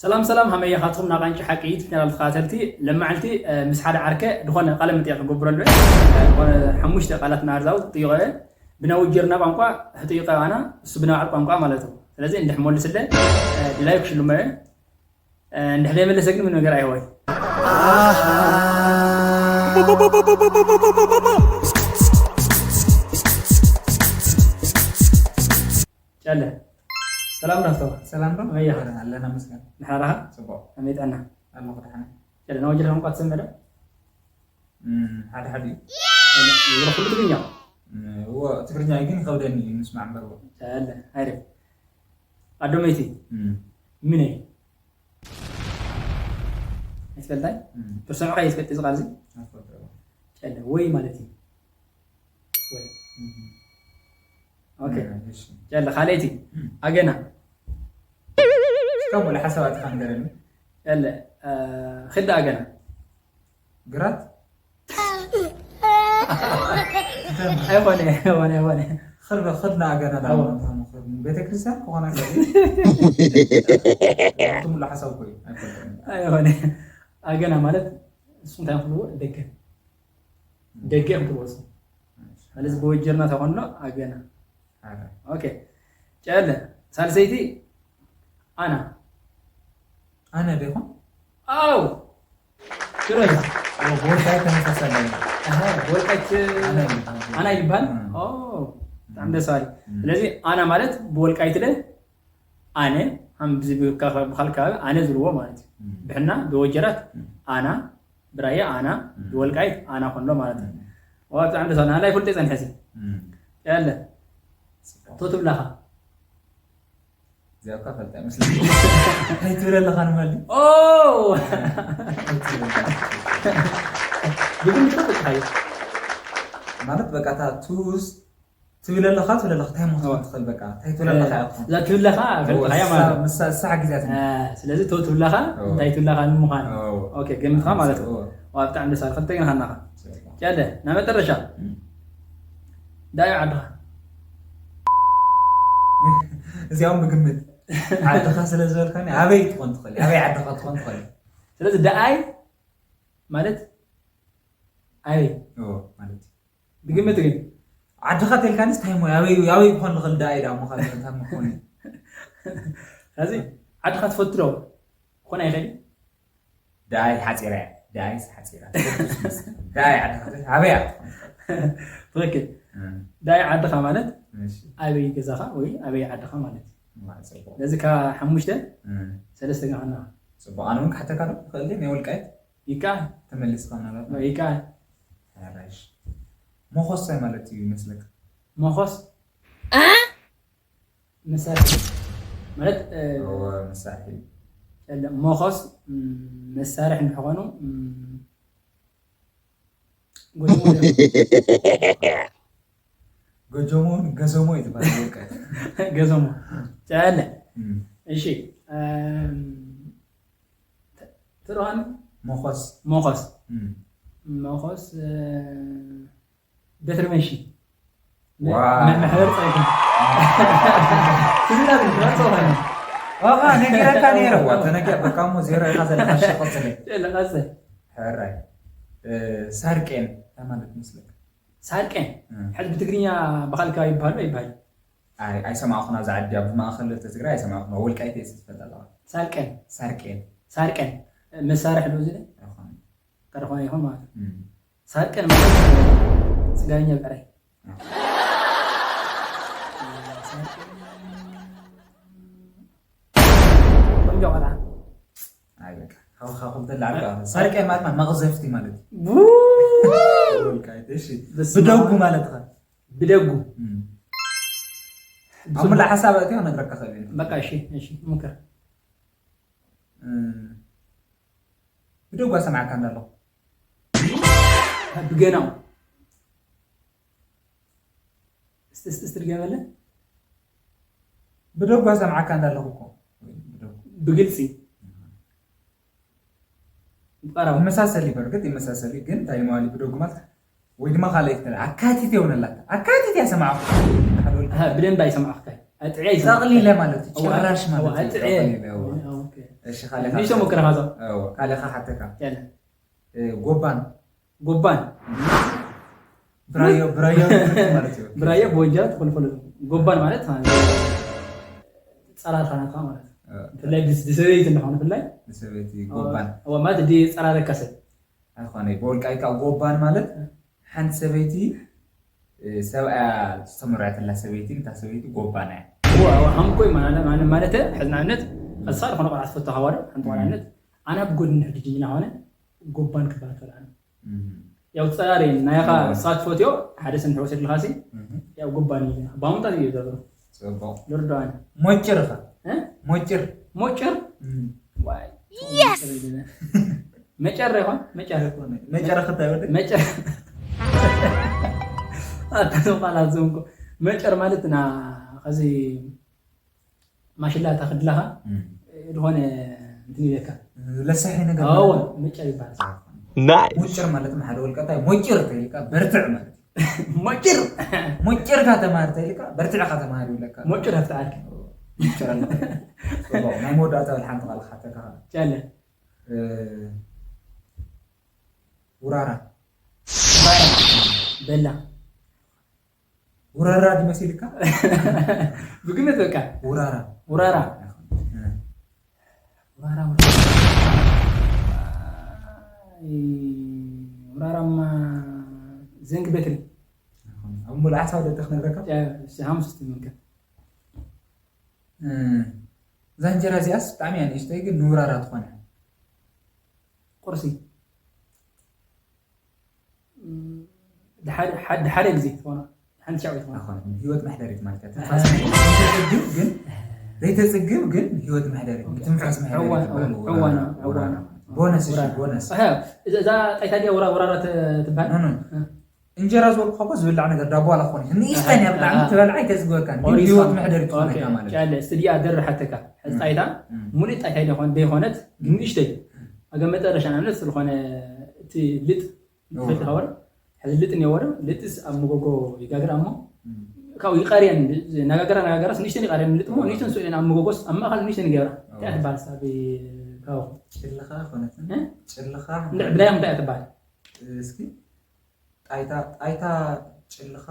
ሰላም ሰላም፣ ሃመይ ኢኻትኩም ናቓንጭ ሓቂ ዩቱብ ቻናል ተኸታተልቲ። ለማዕልቲ ምስ ሓደ ዓርከ ዝኾነ ቃለ መጠይቕ ክገብረሉ እየ። ዝኾነ ሓሙሽተ ቃላት ናርዛው ክጥይቖ እየ። ብናውጀርና ቋንቋ ክጥይቐ ኣና እሱ ብናባዕል ቋንቋ ማለት እዩ። ስለዚ እንድሕ መልስለ ድላይ ክሽልሞ እየ። እንድሕ ደይመለሰ ግን ምን ነገር ኣይሆይ። ጨለ ሰላም ናፍተዋ። ሰላም ዶ? መያ። ኣለና መስገን። ንሓራኻ? ጽቡቕ። ከመይ ጥዕና? ኣለኹ ደሓን። ጨለ ናውጀር ቋንቋ ትሰምዕ ዶ? ሓደ ሓደ እዩ። ይብረ ኩሉ ትግርኛ። እዎ፣ ትግርኛ ግን ይኸብደኒ ምስማዕ እምበር። ጨለ ኣይረ ኣዶመይቲ። ምነይ ኣይትፈልጣይ? ተሰምዕካ ይትፈልጥ እዚ ቃል እዚ? ጨለ ወይ ማለት እዩ። ወይ። ኦኬ። ጨለ ካልኣይቲ ኣገና። እስካብ ወላ ሓሳባት ኢኻ ንገረኒ። ጨለ ክልተ ኣገና። ግራት? ኣይኾነ፣ ኣይኾነ፣ ኣይኾነ። ኸርበ ኸድና ኣገና ዳ ኣዎ። ቤተክርስትያን ክኾና ከዚ ትምሉ ሓሳብ ኮይ ኣይፈልጥን። ኣይኾነ። ኣገና ማለት እሱ እንታይ ክብልዎ? ደገ። ደገ እዮም ክብልዎ እሱ። ማለት ብወጀርና ተኾንሎ ኣገና። ኣረ። ኦኬ። ጨለ ሳልሰይቲ ኣና። ኣነ ዶ ይኾን? ኣው። ሽረዛ። ብወልቃይ ተመሳሳሊ። ኣሃ፣ ብወልቃይት ኣና ይበሃል። ኣና ይበሃል? እም። ኦ፣ ብጣዕሚ ደስ በሃሊ። እም። ስለዚ ኣና ማለት ብወልቃይት ለ ኣነ፣ ከም ብዚ ብካ-፣ ብኻል ከባቢ ኣነ ዝብልዎ ማለት እዩ። እም። ብሕና ብወጀራት እም። ኣና፣ ብራየ ኣና፣ እም። ብወልቃይት ኣና ኮንዶ ማለት እዩ። እም። ዋ፣ ብጣዕሚ ደስ በሃሊ። ኣና ይፈልጦ ጸንሐ ሲ። እም። ያለ። ጽቡቕ። ቶ ትብላኻ። እዚኣ እኳ ፈልጣ ይመስለኒ። እንታይ ትብል ኣለኻ ንበሊ? ኦ! እንታይ ትብል ኣለኻ? ብግምት እኮ ተጥሓዮ። ማለት በቃ እታ ትውስ ትብል ኣለኻ፣ ትብል ኣለኻ፣ እንታይ ምዃን እዋ። ትኽእል በቃ፣ እንታይ ትብል ኣለኻ እያ ትኾን። እዛ ትብል ኣለኻ እዋ፣ ፈልጥኻያ ንሳ-፣ ማለት እዩ። ንሳ-፣ ንሳ ሓጊዛትኒ። እ፣ ስለዚ ቶ ትብል ኣለኻ፣ እዋ። እንታይ ትብል ኣለኻ ንምዃን። እዋ። ኦኬ፣ ገምትኻ ማለት እዩ። እዋ። ዋ፣ ብጣዕሚ ደስ በሃሊ። ክልተ ግን ሃናኻ። ጨለ፣ ናብ መጨረሻ። እም። ዳይ ዓድኻ። እዚኦም ብግምት ዓድኻ ስለ ዝበልካኒ ኣበይ ትኾን ትኽእል? ኣበይ ዓድኻ ትኾን ትኽእል? ስለዚ ደኣይ ማለት ኣበይ? ኦ፣ ማለት እዩ። ብግምት ግን? ዓድኻ ተልካንስ እንታይ እሞ ኣበይ፣ ኣበይ ክኾን ዝኽእል ደኣይ ደኣ እሞ ካልእ እንታይ እሞ ክኾን እዩ? ስለዚ ዓድኻ ትፈቱ ዶ? ክኾን ኣይኽእል እዩ? ደኣይ ሓፂራ እያ። ደኣይስ ሓፂራ። ደኣይ ዓድኻ ትብል፣ ኣበይ እያ? ትኽክል። እም። ደኣይ ዓድኻ ማለት እሺ። ኣበይ ገዛኻ ወይ ኣበይ ዓድኻ ማለት እዩ። ዋ፣ ፅቡቕ። ስለዚ ካብ ሓሙሽተ እም። ሰለስተ ገና። ፅቡቕ። ኣነ እውን ክሓተካ ዶ? ይኽእል ድየ? ናይ ወልቃይት? ይከኣል። ተመሊስካ ምናልባት? ይከኣል። ሕራይ። ሞኾስ እንታይ ማለት እዩ ይመስለካ? ሞኾስ? እ? መሳርሒ ማለት፣ እ፣ እወ፣ መሳርሒ። ጨለ-፣ ሞኾስ፣ ም፣ መሳርሒ እንተኾኑ፣ ም፣ ጎጆሞ ዶ? ጎጆሞ፣ ገዞሞ እዩ ዝበሃል፣ በቃ። ገዞሞ። ጨለ። ም። እሺ፣ እም፣ ተ-፣ ትርዋን? ሞኾስ። ሞኾስ። ም። ሞኾስ፣ እ፣ በትሪ መንሺ። ዋ። መ-፣ መሕበር ጸይቂ። ትዝና ግን ትራን ጸወታ ነው። ዋኻ ነጊረካ ነይረ። ዋ፣ ተነጊ-፣ በቃ እሞ ዜሮ ኢኻ ዘለኻ፣ እሺ፣ ቀጽለ። የለ፣ ቀጽል። ሕራይ። እ፣ ሳርቄን እንታይ ማለት ይመስለካ? ሳርቄን? እ። ሕዚ ብትግርኛ ብኻልእ ከባቢ ይበሃል ዶ ኣይበሃል? ኣይ፣ ኣይሰማዕኹን፣ ኣብዚ ዓዲ፣ ኣብ ማእኸል ትግራይ ኣይሰማዕኹን። ወልቃይት እየ ዝፈልጥ ኣለኹ። ሳርቄን። ሳርቄን። ሳርቄን። መሳርሒ ዶ ዝብል? ኣይኮነን። ተደኾነ ይኹን ማለት እዩ። እም። ሳርቀን ማለት ስጋኛ ብዕራይ። እም። ቆንጆ ቆልዓ። ኣይ በቃ፣ ሃው፣ ሃው፣ ሃው፣ ተላ፣ ኣርቃ። ሳርቀን ማለት መቕዘፍቲ ማለት እዩ። ቡ-፣ ወልቃይት፣ እሺ። በስመ ብደጉ ኣብ። ማለት ኸ? ብደጉ። እም። ብስመ ኣብ ሙላ ኣብ። ሓሳብ ኣእትዮ ነግረካ ኽእል እየ። በቃ፣ እሺ፣ እሺ፣ ሙከር። እም። ብደጓ ሰምዓካ እንዳለኹ። ብገናው። እስቲ፣ እስቲ፣ እስቲ ድገመለ። ብደጓ ሰምዓካ እንዳለኹ እኮ። ብደጓ። ብግልጺ። ብቐረባ። ይመሳሰል እዩ፣ በርግጥ ይመሳሰል እዩ፣ ግን እንታይ ማለት ብደጉ ማለት ወይ ድማ ካልኣይ ክተለ ኣካቲት የውነላታ። ኣካቲት እያ ሰማዕኩ። ኣሃ፣ ብደንብ ኣይሰማዕኩካይ። ኣጥዕየ ኣይሰማዕኩካይ። ጠቕሊለ ማለት እዩ፣ እዋ፣ ጭራሽ ማለት እዋ፣ እዩ፣ ኣጥዕየ። ጠቕሊለ፣ እዋ። ኦኬ። እሺ፣ ካልእ ንእሽቶ ሞክረኻ ዞ እዎ፣ ካልእ ከሓተካ። ያለ እ፣ ጎባን። ጎባን ብራዮ፣ ብራዮ ማለት እዩ። ብራዮ ብወንጀል ትፈልፈሉ። ጎባን ማለት ጸራርካ ናትካ ማለት እዩ። እ፣ ብፍላይ ድስ- ድሰበይቲ እንደኾነ ብፍላይ ንሰበይቲ ጎባን። እዎ፣ ማለት እንዲ ጸራረካ ሰብ ኣይኮነ፣ ብወልቃይካ ጎባን ማለት ሓንቲ ሰበይቲ፣ እ፣ ሰብኣያ ዝተመርዐተላ ሰበይቲ፣ እታ ሰበይቲ ጎባና እያ። እዎ፣ እዎ፣ ሃምኮይ ማለት ማለት ማለት ሕዚ ንኣብነት ንሳ ዝኾነ ቆልዓ ትፈቶ ሃዋዶ ሓንቲ ቆልዓ ንኣብነት ኣነ ኣብ ጎድኒ ሕድጅ ኢና ኾነ ጎባን ክበሃል ከልኣነ እም፣ ያው ጸራሪ ናይኻ እዎ። ንስኻ ትፈትዮ ሓደ ስም ትወስድ ለኻሲ እም። ያው ጎባን እዩ ባሙጣ እዩ ዘብሩ ጽቡቕ። ዶርዶዋን ሞጭርኻ እ? ሞጭር ሞጭር እም። ዋይ ሞጭር ይልና። መጨረ ይኾን መጨረ መጨረኽ እንታይ ወደ መጨር ኣታሰምቃላ ዝንኮ መጨር ማለት ና ከዚ ማሽላ ታክድላኻ እም። ዝኾነ እንትን ይለካ ለሳሒ ነገር ኣዎ ማለት ነው። መጨር ይባላል። Nice. ሞጭር ማለት ሓደ ወልቀታይ ሞጭር ተይልካ በርትዕ ማለት እዩ። መጭር ሞጭርካ ተማር ተይልካ በርትዕካ ተማር ይብለካ። መጭር ኣፍትዓልክ ሞጭር ኣለካ። ጽቡቕ። ናይ መወዳእታ በል ሓንቲ ቃል ክሓተካ። ቻለ እ፣ ውራራ በላ ውራራ ድመሲልካ ብግምት በቃ ውራራ ውራራ እ፣ ውራራ ውራራ ውራራማ ዘንግ በትሪ ኣብ ሙሉእ ሓሳብ ደደ ክነግረካ ሓሙስ ትምልከት እ፣ እዛ እንጀራ እዚኣስ ብጣዕሚ እያ ንእሽተይ ግን ንውራራ ትኾነ ቁርሲ ድሓደ ግዜ ትኾና ሓንቲ ሻዕ ትኾና ኣይኮነትን። ህይወት መሕደሪት ማለት እያ። ትንፋስ ዘይተጽግብ ግን ዘይተጽግብ ግን ህይወት መሕደሪት ትንፋስ መሕደሪት እዋ- ትበሃል እዋ- ውራራ እዋ- ማለት እዋ- ቦነስ እሺ ውራራ። ቦነስ እዛ ጣይታ ድያ ውራ ውራራ ተ- ትበሃል ኖ ኖ እንጀራ ዝበልኩ እኮ ዝብላዕ ነገር ዳቦ ዋላ ክኾን ይኽእል ንእሽተን እያ ብጣዕሚ ኣሃ። ትበልዓ ኣይተዝግበካን ግን ኦሪስ ህይወት ፋም- መሕደሪት ትኾነካ ኦኬ፣ ማለት እዩ። ያለ እስቲ ዲኣ ደር ሓተካ ሕዚ ጣይታ እም። ሙሉእ ጣይታ ኣይደኾን ዘይኮነት ግን ንእሽተይ ኣብ መጨረሻ ንኣብነት ዝኾነ እቲ ልጥ እዋ። ትፈልጥ ኸበር ሕዚ ልጥ እኒኦ ወረ ልጥስ ኣብ መጎጎ ይጋግር ኣሞ እም። ካብኡ ይቐርየን እናጋገራ እናጋገራስ ንእሽተን ይቐርየን ልጥ እሞ ንእሽተን ስኡ ኢለን ኣብ መጎጎስ ኣብ ማእኸል ንእሽተን ይገብራ እንታይ እዋ። ትበሃል ሳብ ካብኹም ጭልኻ ኮነትን እ? ጭልኻ እንደ ብላይኹም እንታይ እያ ትበሃል እስኪ ጣይታ ጣይታ ጭልኻ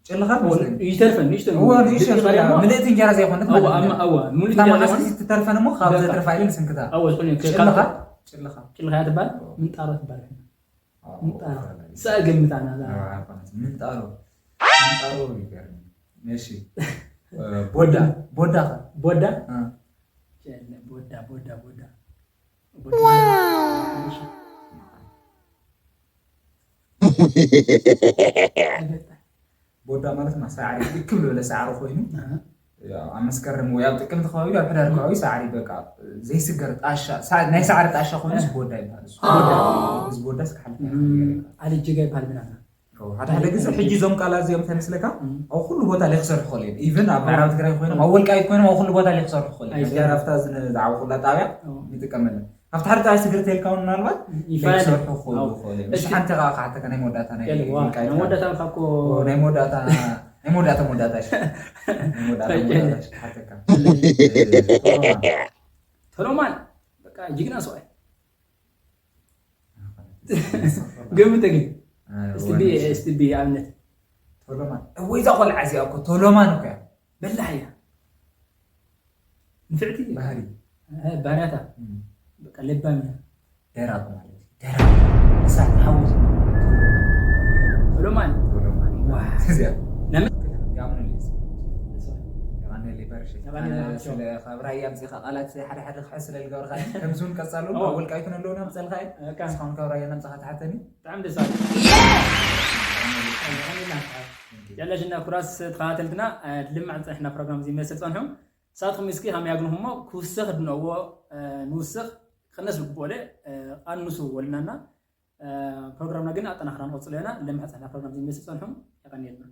ጭልኻ ትመስለኒ። ይተርፈን ንእሽተን እዋ ንእሽተን ልጥ ይቐርያ እሞ ምልእቲ እንጀራ ዘይኮነት እዋ ማለት ኣማ ነው። እዋ ሙሉእ እታ እንጀራ መዓስ ዘይኮነ ትተርፈን እሞ ካብ በቃ። ዘትርፋ ኢለን ስንክታ እዋ ዝኾነ ጭልኻ ካብ ጭልኻ ጭልኻ እያ ትበሃል ምንጣሮ ትበሃል ምንጣሮ ሳእ ገምት ኣና እዛ ምንጣሮ ምንጣሮ ይገርም። እሺ ቦዳ ቦዳ ከ ቦዳ እ። ጀለ ቦዳ ቦዳ ቦዳ ቦዳ ቦዳ ማለት ማ ሳዕሪ ልክብ ዝበለ ሳዕሪ ኮይኑ ያው ኣብ መስከረም ወይ ኣብ ጥቅምቲ ከባቢ ኣብ ሕዳር ከባቢ ሳዕሪ በቃ ዘይስገር ጣሻ ሳ- ናይ ሳዕሪ ጣሻ ኮይኑ ዝቦዳ ይበሃል እሱ። እዚ ቦዳስ ክሓልፍ ኣይኽእልን ገለ ይበሃል። ኣልጅጋ ይበሃል ብናና ሓደ ሓደ ግዜ ሕጂ እዞም ቃላት እዚኦም እንታይ መስለካ ኣብ ኩሉ ቦታ ላይ ክሰርሑ ይኽእሉ እዮም ኢቨን ኣብ ምዕራብ ትግራይ ኮይኖም ኣብ ወልቃይት ኮይኖም ኣብ ኩሉ ቦታ ላይ ክሰርሑ ይኽእሉ እዮም ኣብዚኣ ኣብታ ዝዓብኩላ ጣብያ ንጥቀመለን ኣብቲ ሓደ ጣብያ ስግር ተልካ እውን ምናልባት ይፈላለ ክሰርሑ ክኽእሉ ይኽእሉ እዮም እሺ ሓንቲ ከዓ ክሓተካ ናይ መወዳእታ ናይ ገለ ዋ ወልቃይት ናይ መወዳእታ ካብ እኮ ናይ መወዳእታ ናይ መወዳእታ መወዳእታ እሺ ናይ መወዳእታ መወዳእታ እሺ ክሓተካ ተሎማን በቃ ጅግና ሰብኣይ ገምተ ግን እስቲ ብ እስቲ ብ ኣብነት ቶሎማን እወይ እዛ ቆልዓ እዚኣ እኮ ቶሎማን እኮ እያ በላሕ እያ ንፍዕቲ ባህሪ ባህርያታ በቃ ለባም እያ ደራብ ማለት እዩ ደራብ እሳት ሓዊ ቶሎማን ቶሎማን ዋ እዚኣ ለምን ያምንልስ የቐነለይ በርሽ ኣነ ስለ ካብ ራያ ኣምፂኻ ቃላት ሓደ ሓደ ክሕስ ስለ ዝገብርካ ከምዚ እውን ቀፃሉ ኣብ ወልቃይቱን ኣለውን ኣምፀልካ እዩ እስኻውን ካብ ራያ ነምፅኻ ትሓተኒ ብጣዕሚ ደስ ኣለ ያለሽና ኩራስ ተኸታተልትና ልማዕ ፀንሕና ፕሮግራም እዚ መስል ፀንሑ ንሳትኩም እስኪ ከመይ ኣግንኹሞ ክውሰኽ ድነዎ ንውስኽ ክቕነስ ዝግብኦ ለ ኣንሱ ወልናና ፕሮግራምና ግን ኣጠናኽራ ንቐፅሎ ኢና ልማዕ ፀንሕና ፕሮግራም እዚ መስል ፀንሑ የቐንየልና